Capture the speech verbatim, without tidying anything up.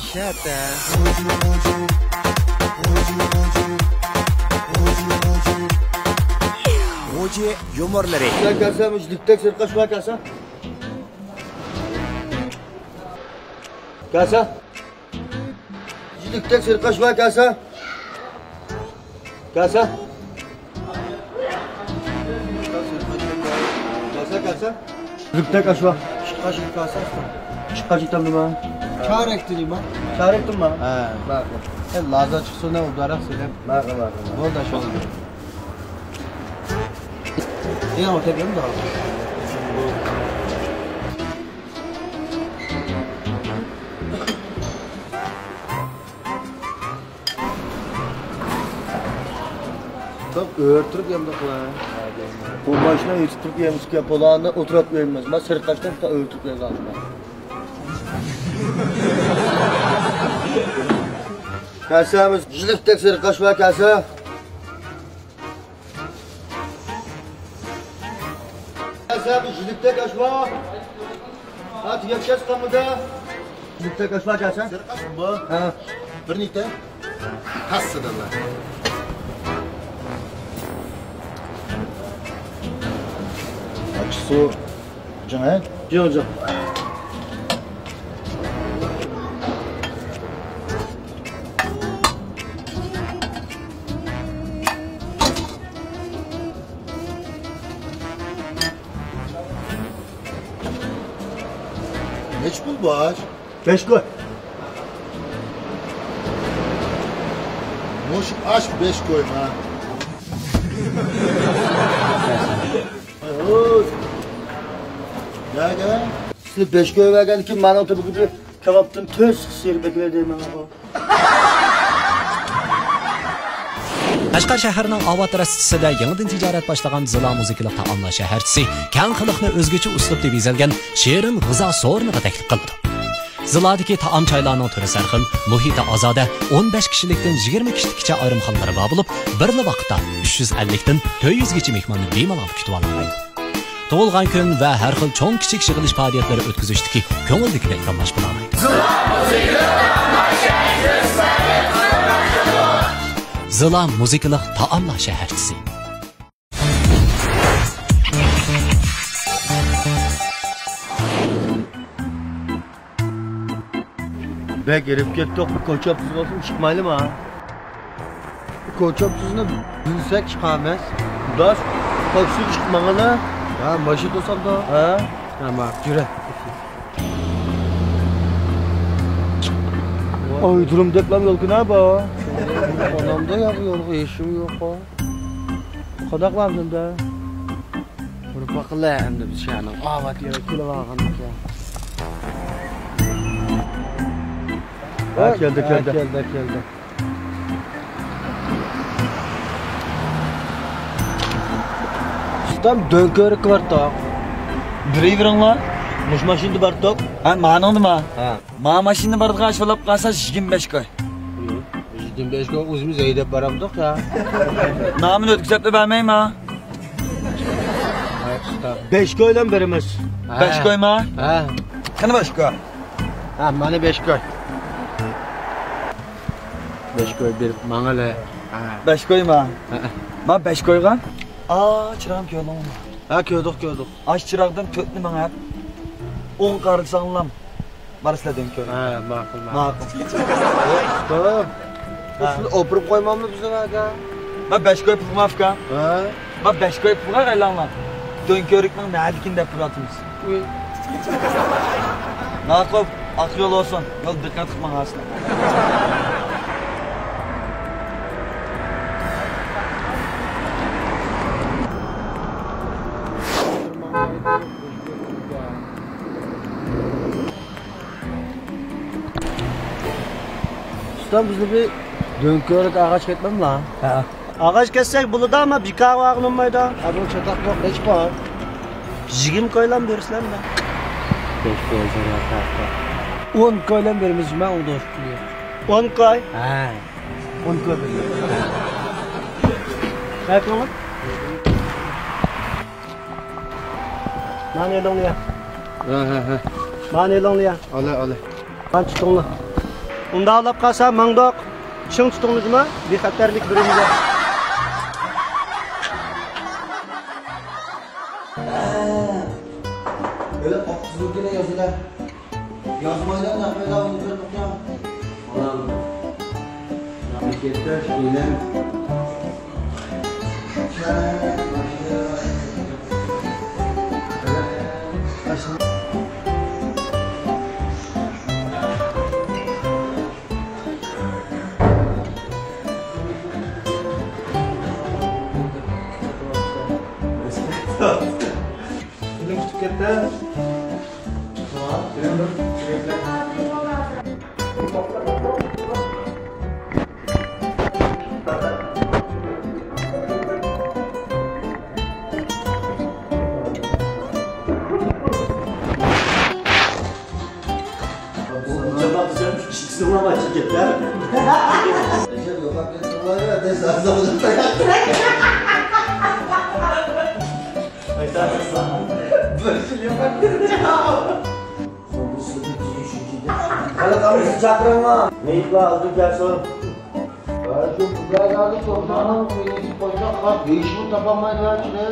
شەتە. موجى يۇمۇرلىرى. كەلسە، مۇشۇ لىكتەك سىرتقا شۇ كەلسە. كەلسە. مۇشۇ لىكتەك سىرتقا شۇ كەلسە. كەلسە. كەلسە، كەلسە. لىكتەك ئاشۇ. ئىككى قاشىق كاسا ئۇستا. ئىككى قاشىق تامدىما؟ چارەك دېدىما؟ چارەك تامما؟ ھە. ماقۇل. سەن لازا چىقسۇن، ئۇدارەك سېلىپ. ماقۇل، ماقۇل. بولدى، شۇ. يەنە ئوتەك يەمدۇ؟ بۇ ماشىنا يېتىپ تۇرۇپ يەمسىكە، پۇلانى ئولتۇرۇپ يەيمىز. ما سىرتقاشتىن تا ئۆلتۈرۈپ يەيدۇ. كەلسە، بىز يۈزلۈكتەك سىرتقاش بار، كەلسە. كەلسە، بىز يۈزلۈكتەك ئاش بار. ھە، تۈگەتكەچ قالمىدى. يۈزلۈكتەك ئاش بار، كەلسە. سىرتقاش بۇ. ھە. بىر نېتە؟ تاسسىدىلا. ئاچچىقسۇ جىڭ، ھە؟ جىڭ، جىڭ. نەچچە پۇل بۇ ئاش؟ بەش كوي. مۇشۇ ئاش بەش كويما؟ نەگە؟ سىز بەش كوي بەرگەندىن كېيىن مانا تېپىپ كېۋاپتىن تۆت سېرىپ ئەكىلەي دەيمەن. قەشقەر شەھىرىنىڭ ئاۋات راستىسىدە يېڭىدىن تىجارەت باشلىغان زىلا مۇزىكىلىق تائاملار شەھەرچىسى كەڭ خەلقنى ئۆزگىچە ئۇسلۇبتا بېزەلگەن شېرىن غىزا سورۇنىغا تەكلىپ قىلىدۇ. زىلادىكى تائام-چايلارنىڭ تۈرى سەرخىل، مۇھىتى ئازادە، ئون بەش كىشىلىكتىن يىگىرمە كىشىلىككىچە ئايرىمخانىلىرى بار بولۇپ، بىرلا ۋاقىتتا ئۈچ يۈز ئەللىكتىن تۆت يۈزگىچە مېھماننى بىمالال كۈتۈۋالالايدۇ. تۇغۇلغان كۈن ۋە ھەر خىل چوڭ-كىچىك يىغىلىش پائالىيەتلىرى ئۆتكۈزۈشتىكى كۆڭۈلدىكىدەك داملاشمىلالايدۇ. زىلا مۇزىكىلىق تائاملار شەھەرچىسى. بەك ھېرىپ كەتتۇق، بۇ كوچا ئاپتوبۇسى بولسىمۇ چىقمايلىما؟ كوچا ئاپتوبۇسىنى بىلسەك چىقارمىز. داس، تاكسىغا چىقىپ ماڭىلا. ھە، ماشىنا توسامدا. ھە؟ ھە، ماقۇل، يۈرە. ئايدۇرۇم دەپلا يول كۈنە بار. ئانامدا يا بۇ يولغا ھېشىم يوق. قانداق بارمىدىم دە؟ بىر باقىلى ئەمدى بىز شەھەرنىڭ ئاۋات يېرىگە كېلىۋالغانمىكەن. ھە، كەلدى، ھە، كەلدى. كەلدى، كەلدى. ئۇستام، دۆڭكۆۋرۈككە بارتۇق. بېرىۋېرىڭلار. مۇشۇ ماشىنىدا بارتۇق. ھە، مانىڭدىما؟ ھە. ما ماشىنا بارىدىغان ئاشۇ بولۇپ قالسا يىگىرمە بەش كوي. يىگىرمە بەش كوي ئۆزىمىز ھەيدەپ بارامدۇق يا. نامىنى ئۆتكۈزۈپلا بەرمەيما؟ بەش كويلام بېرىمىز. بەش كويما؟ ھە. قېنى بەش كوي؟ ھە، مانا بەش كوي. بەش كوي بېرىپ ماڭىلى. ھە. بەش كويما؟ ھە. ما بەش كويغا؟ ئا، چىراغنى كۆردۈڭمۇ؟ ھە، كۆردۇق، كۆردۇق. ئاش چىراغدىن تۆتنى ماڭا ئەپ، ئوڭ قارىساڭلام. مارسلا دۆڭكۆۋرۈك. ھە، ماقۇل، ماقۇل. ماقۇل. ئۇستام، ھە. سىز ئاپىرىپ قويمامدۇ بىزنى ئەگە؟ ما بەش كوي پۇل ماپكا. ھە؟ ما بەش كوي پۇلغا قايلاڭلار. دۆڭكۆۋرۈكنىڭ نەدىكىنى دەپ تۇراتتىمىز. ئۇي. ماقۇل، ئاق يول بولسۇن. يول دىققەت قىلىپ ماڭارسىلەر. ئۇستام، بىزنى بىر دۆڭكۆۋرۈك ئاغاچ كەتمەملا؟ ھە. ئاغاچ كەتسەك بولىدۇ، ئەمما بىكارغا بارغىلى بولمايدۇ. ھە، بۇ چاتاق يوق، نەچچە پۇل؟ يىگىرمە كويلام بېرىسىلەرمۇ؟ بەش كوي زۆرۈر. ئون كويلام بېرىمىز، مەن ئۇدۇر. ئون كوي؟ ھە. ئون كوي بېرىمىز. ھە. بەركىڭلار. مانا ئېلىڭلار يا. ھە، ھە، ھە. مانا ئېلىڭلار يا. ئالە، ئالە. مانا تۇتۇڭلار. ئۇنداق ئاڭلاپ قالسا ماڭدۇق. چىڭ تۇتۇڭلىزمۇ؟ بىخەتەرلىك بىرىمىزگە. ئۆلۈپ قاپتۇ، زۇكىنى يازىدۇ. يازمايدۇ، نەق مەيدان ئۇنى كۆرمەكتە. بالام. مەملىكەتتە شۇنى. فىلىم پۈتۈپ كەتتى. جاپا بىزگە ئىككىسىنىڭ ھەم ئاچىقىپ كەتتى. قاراپ ئالمىسا چاقىرىڭلار. مېيىپلار ھازىر كەلسۇن. شۇ بۇزايلارنى توساننىڭ ئۆيىگە قويساق، قاپ ھېچمۇ تاپالمايدۇ، چىدە.